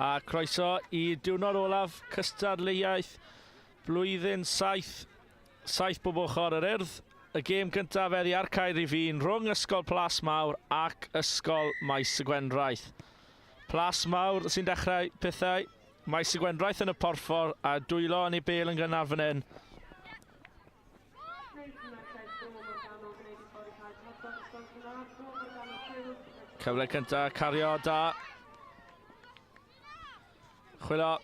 A croeso i diwrnod olaf cystadleuaeth blwyddyn 7, 7 bob ochr yr Urdd. Y gêm gyntaf eddi ar Cae Rifin rhwng Ysgol Plas Mawr ac Ysgol Maes y Gwendraeth. Plas Mawr sy'n dechrau pethau, Maes y Gwendraeth yn y porffor a dwylo yn ei bel yn gynnar fan hyn. Cyfle cyntaf, cario da. Chwilio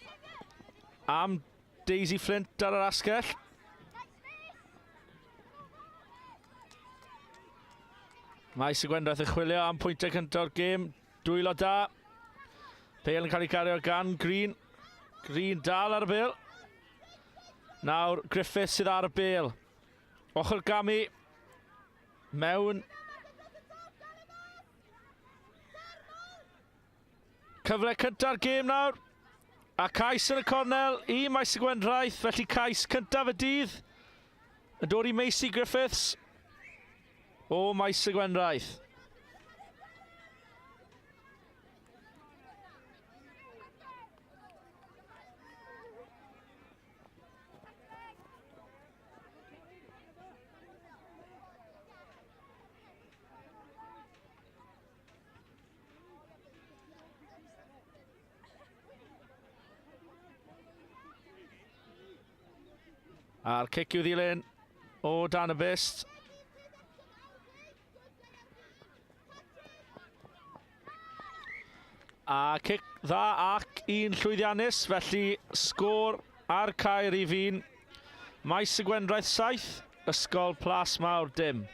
am Daisy Flint ar yr asgell. Maes y Gwendraeth yn chwilio am pwyntiau cyntaf o'r gêm. Dwylo da. Pêl yn cael ei gario gan Green. Green dal ar y bêl. Nawr Griffiths sydd ar y bêl. Ochr gamu mewn. Cyfle cynta'r gêm nawr. A cais yn y cornel i Maes y Gwendraeth, felly cais cyntaf y dydd yn dod i Macy Griffiths o Maes y Gwendraeth. A'r cic i'w ddilyn o dan y byst. A cic dda ac un llwyddiannus, felly sgôr ar cae rhif 1. Maes y Gwendraeth 7, Ysgol Plas Mawr dim.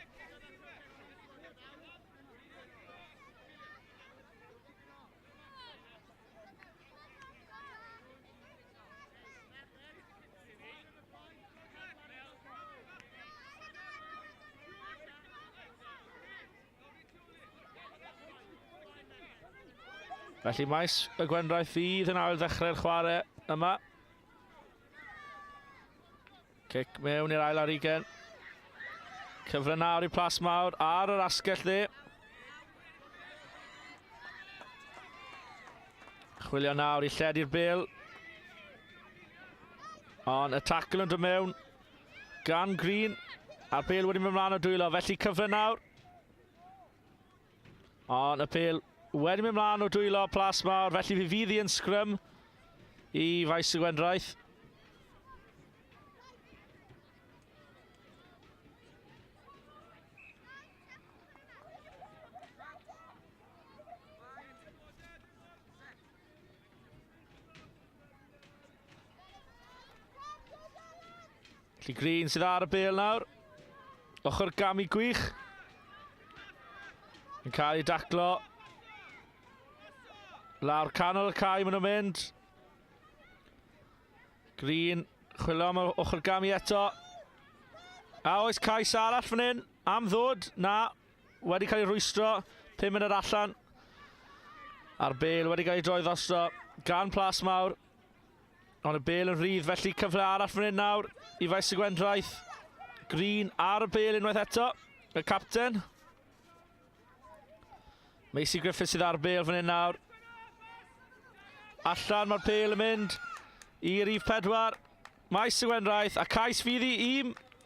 Felly maes y Gwendraeth fydd yn ail ddechrau'r chwarae yma. Cic mewn i'r ail ar ugen. Cyfle nawr i Plas Mawr ar yr asgell dde. Chwilio nawr i lledu'r bel. Ond y tackle yn dod mewn gan Green. A'r bel wedi mynd mlaen o dwylo, felly cyfle nawr. Ond y pel wedi mynd mlaen o dwylo Plas Mawr, felly fe fydd hi yn sgrym i Faes y Gwendraeth. Felly Green sydd ar y bel nawr. Ochr gamu gwych. Yn cael ei daclo. Lawr canol y cae maen nhw'n mynd. Green chwilio am ochr gamu eto. A oes cais arall fan hyn? Am ddod? Na. Wedi cael ei rwystro, 5 munud allan. A'r bel wedi cael ei droi drosto gan Plas Mawr. Ond y bel yn rhydd, felly cyfle arall fan hyn nawr i Faes y Gwendraeth. Green ar y bel unwaith eto, y capten. Macy Griffiths sydd ar y bel fan hyn nawr. Allan mae'r bel yn mynd i rif 4. Maes y Gwendraeth a cais fydd i i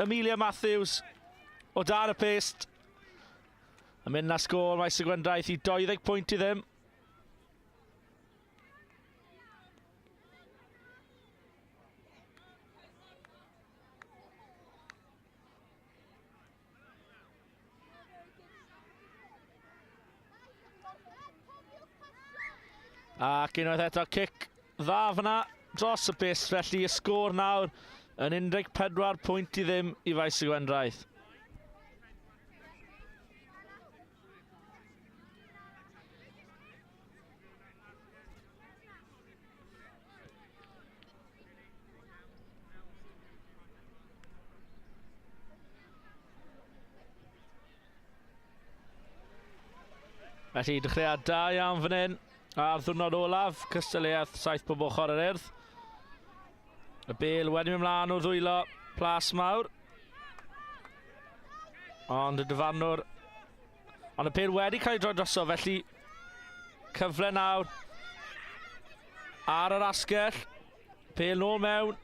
Amelia Matthews o dan y pist. Yn mynd na sgôr Maes y Gwendraeth i 20 pwynt i ddim. Ac unwaith eto cic dda fyna dros y bus, felly y sgôr nawr yn 14 pwynt i ddim i Faes y Gwendraeth. Felly dechreuad da iawn fan hyn ar ddwrnod olaf cystadleuaeth saith bob ochr yr Urdd. Y bel wedi mynd mlaen o ddwylo Plas Mawr. Ond y dyfarnwr... Ond y bel wedi cael ei droi droso, felly cyfle nawr. Ar yr asgell. Pel nôl mewn.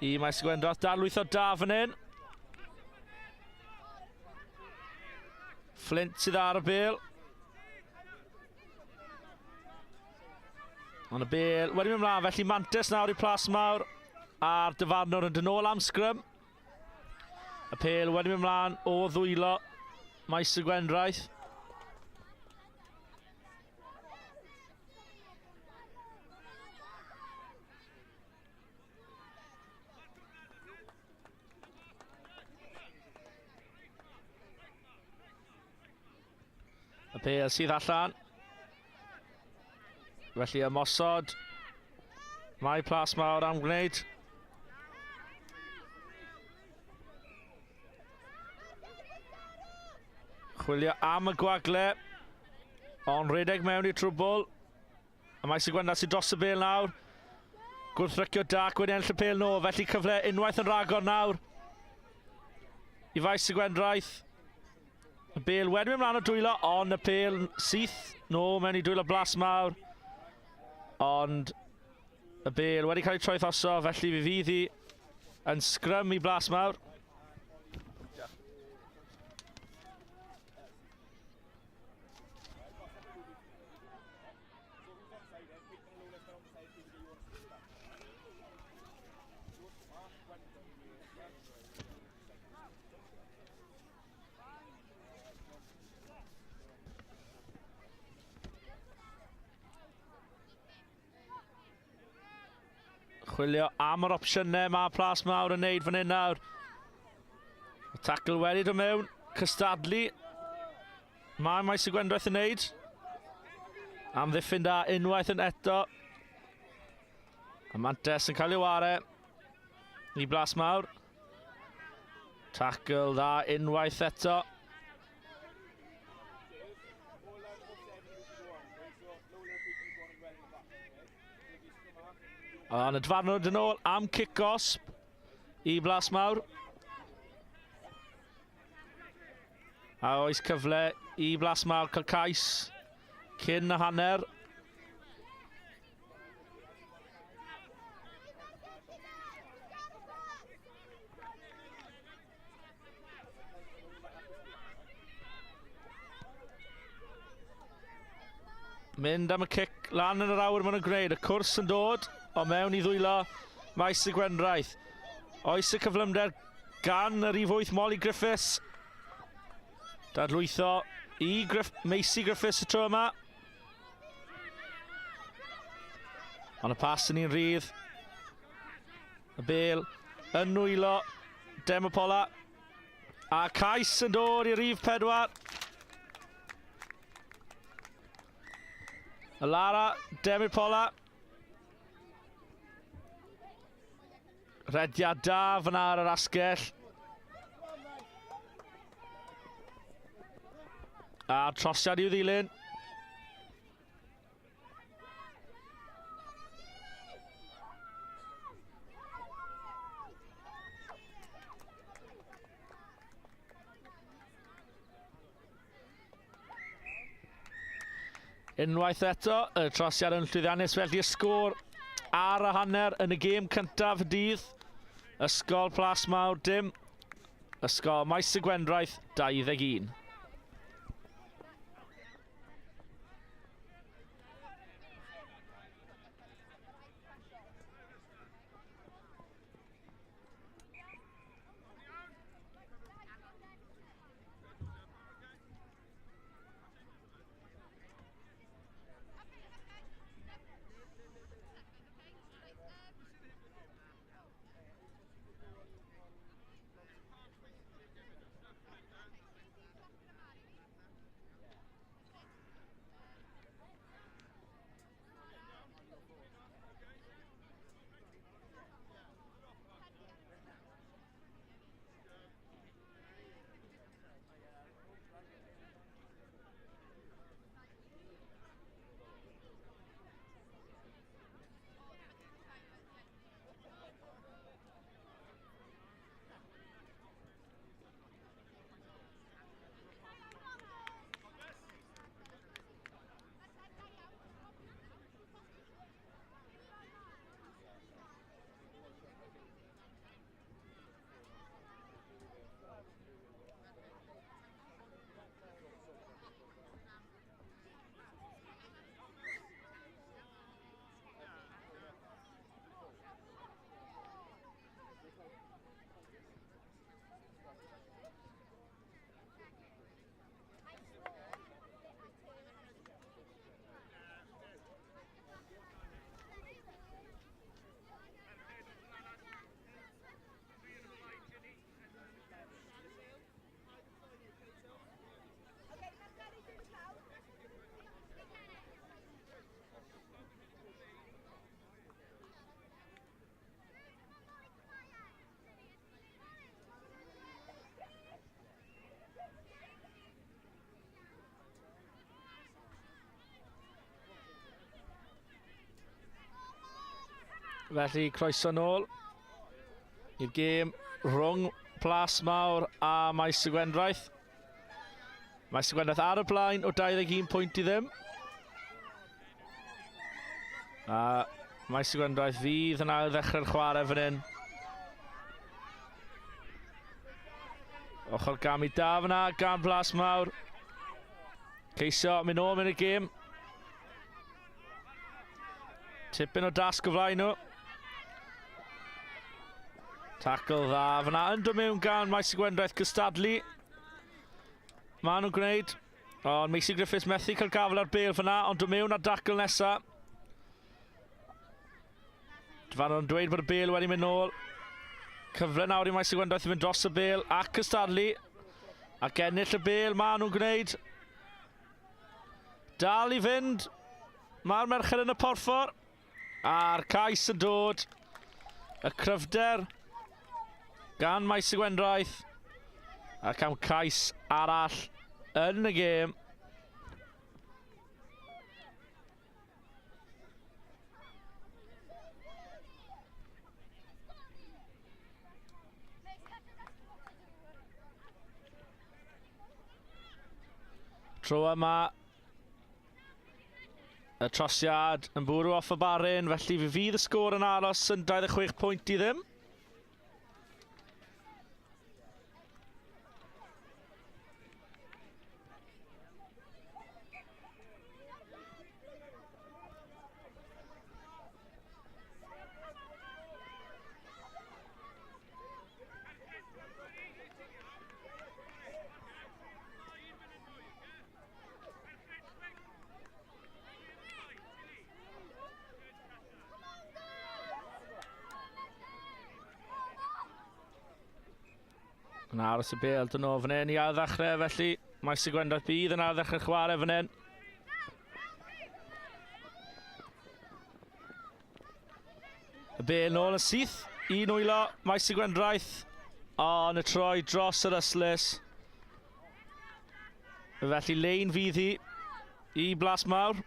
I Maes y Gwendraeth. Darlwytho da fan hyn. Flint sydd ar y bel. Ond y bel wedi mynd mlaen, felly mantes nawr i Plas Mawr a'r dyfarnwr yn dyn ôl am sgrym. Y pel wedi mynd mlaen o ddwylo Maes y Gwendraeth. Y pêl sydd allan. Felly ymosod. Mae Plas Mawr am gwneud. Chwilio am y gwagle. Ond rhedeg mewn i trwbl. A mae Sigwenda sydd dros y bel nawr. Gwrthrycio Dark wedi ennill y pel nôl, felly cyfle unwaith yn rhagor nawr i faes y Gwendraeth. Y bel wedi mynd mlaen o dwylo, ond y pel syth nôl mewn i dwylo Blas Mawr. Ond y bel wedi cael ei troethoso, felly fe fydd hi yn sgrym i Blas Mawr. Chwilio am yr opsiynau mae Plas Mawr yn neud fan hyn nawr. Y tackle wedi dod mewn, cystadlu. Mae Maes y Gwendraeth yn neud. Amddiffyn da unwaith yn eto. A Mantes yn cael ei ware. I Blas Mawr. Tackle dda unwaith eto. Ond y dyfarnwr yn ôl am cic gosb i Blas Mawr. A oes cyfle i Blas Mawr cael cais cyn y hanner. Mynd am y cic lan yn yr awyr maen nhw'n gwneud. Y cwrs yn dod o mewn i ddwylo Maes y Gwendraeth. Oes y cyflymder gan yr rhif 8 Molly Griffiths. Dadlwytho i Macy Griffiths y tro yma. Ond y pas yn un rhydd. Y bel yn nwylo Demopola. A cais yn dod i rif 4. Lara Demipola. Rediad da fyna ar yr asgell. A trosiad i'w ddilyn. Unwaith eto, y trosiad yn llwyddiannus, felly y sgôr ar y hanner yn y gêm cyntaf y dydd. Ysgol Plas Mawr dim, Ysgol Maes y Gwendraeth 21. Felly, croeso nôl i'r gêm rhwng Plas Mawr a Maes y Gwendraeth. Maes y Gwendraeth ar y blaen o 21 pwynt i ddim. A Maes y Gwendraeth fydd yn ail ddechrau'r chwarae fan hyn. Ochr gamu da fyna gan Plas Mawr. Ceisio mynd ôl mewn y gêm. Tipyn o dasg o flaen nhw. Tackle dda fyna yn dod mewn gan Maes y Gwendraeth cystadlu. Maen nhw'n gwneud. Ond Macy Griffiths methu cael gafel ar bel fyna, ond dod mewn ar dacl nesa. Dyfarnwr yn dweud bod y bel wedi mynd nôl. Cyfle nawr i Maes y Gwendraeth i fynd dros y bel ac cystadlu. Ac ennill y bel maen nhw'n gwneud. Dal i fynd. Mae'r merched yn y porffor. A'r cais yn dod. Y cryfder gan Maes y Gwendraeth. Ac am cais arall yn y gêm. Tro yma, y trosiad yn bwrw off y barin, felly fe fydd y sgôr yn aros yn 26 pwynt i ddim. Yn aros y bel dyn nhw fan hyn i ail ddechrau, felly mae Sigwendraeth bydd yn ail ddechrau chwarae fan hyn. Y bel nôl yn syth i nwylo Maes y Gwendraeth. Ond y troi dros yr ystlys. Felly lein fydd hi i Blas Mawr.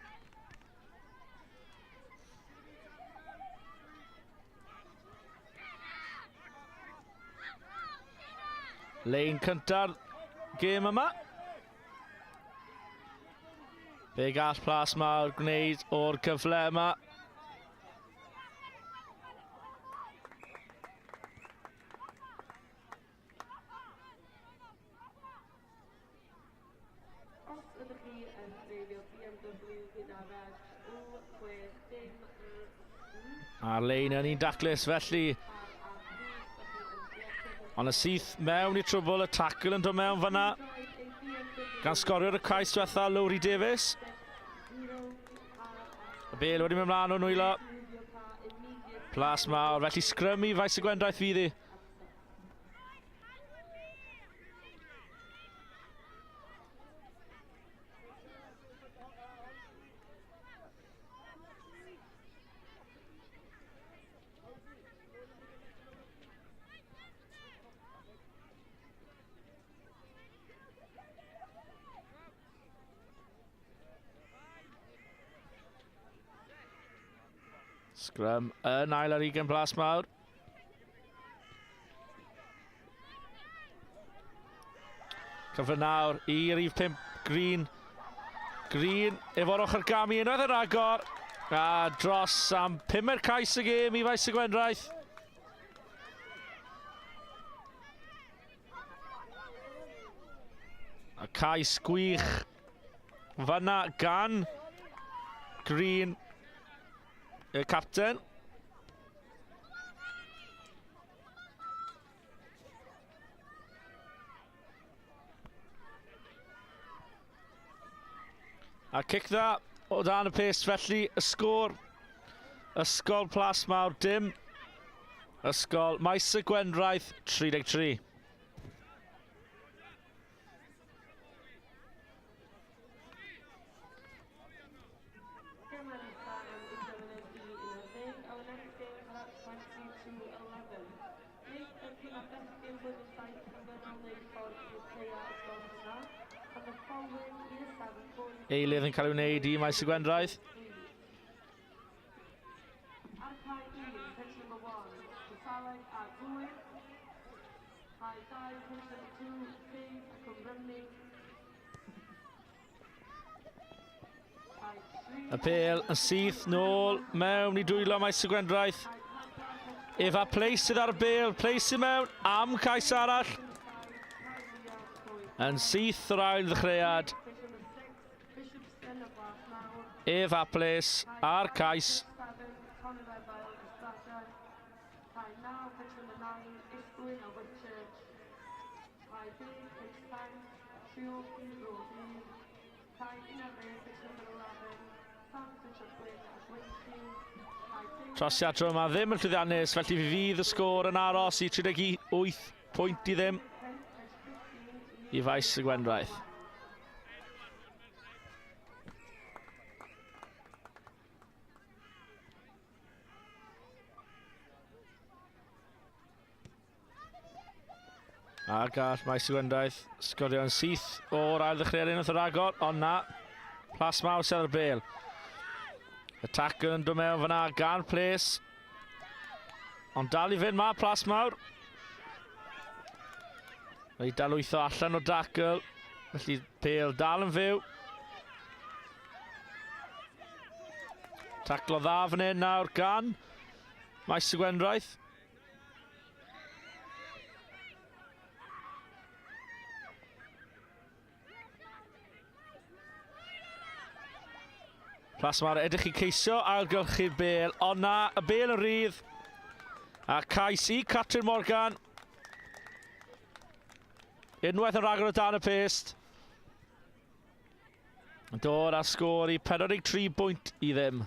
Lein cynta'r gêm yma. Be gall Plas Mawr gwneud o'r cyfle yma? Os ydych chi yn dreifio BMW gyda reg U 6 dim R U. A'r lein yn un daclus felly. Ond y syth mewn i trwbl, y tackle yn dod mewn fyna. Gan sgorio'r y cais diwetha, Lowri Davies. Y bel wedi mynd mlaen o nwylo. Plas mawr, felly sgrym i Faes y Gwendraeth fydd hi. Scrum yn ail ar 20 Plas Mawr. Cyfle nawr i rif 5 Green. Green efo'r ochr gamu unwaith yn rhagor. A dros am pumed cais y gêm i Faes y Gwendraeth. A cais gwych fanna gan Green, y capten. A cic dda o dan y pest felly, y sgôr. Ysgol Plas Mawr dim. Ysgol Maes y Gwendraeth 33. Gemau nesaf am 20 munud i 11, our next game is at 20 to 11. Nid y timau bechgyn blwyddyn 7 arferol neu ffordd i'r caeau os gwelwch yn dda, and the following year 7 boys Eilydd yn cael ei wneud i Maes y Gwendraeth. Ar cae 1, Y bêl yn syth nôl mewn i dwylo Maes y Gwendraeth. Efa Place sydd ar y bêl, Place i mewn am cais arall. Yn syth yr ail ddechreuad. Efa Place a'r cais. Trosiad tro yma ddim yn llwyddiannus, felly fe fydd y sgôr yn aros i 38 pwynt i ddim i faes y Gwendraeth. A gall Maes y Gwendraeth sgorio'n syth o'r ail ddechreuad unwaith yr agor, ond na, Plas Mawr sydd ar y bel. Y tackle yn dod mewn fyna gan Place. Ond dal i fynd mae Plas Mawr. Mae dalwytho allan o tackle. Felly bel dal yn fyw. Taclo dda fan hyn nawr gan Maes y Gwendraeth. Plasmar, edrych i ceisio ailgylchu'r bel, ond na, y bel yn rhydd. A cais i Catrin Morgan. Unwaith yn rhagor o dan y pest. Yn dod â sgôr i 43 bwynt i ddim.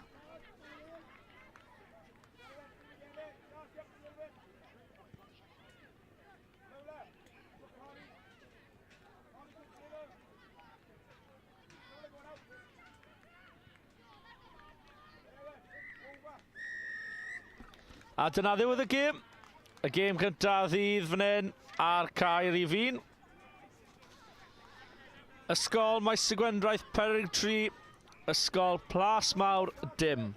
A dyna ddiwedd y gêm. Y gêm gyntaf ddydd fan hyn a'r cae rif 1. Ysgol Maes y Gwendraeth 43, Ysgol Plas Mawr dim.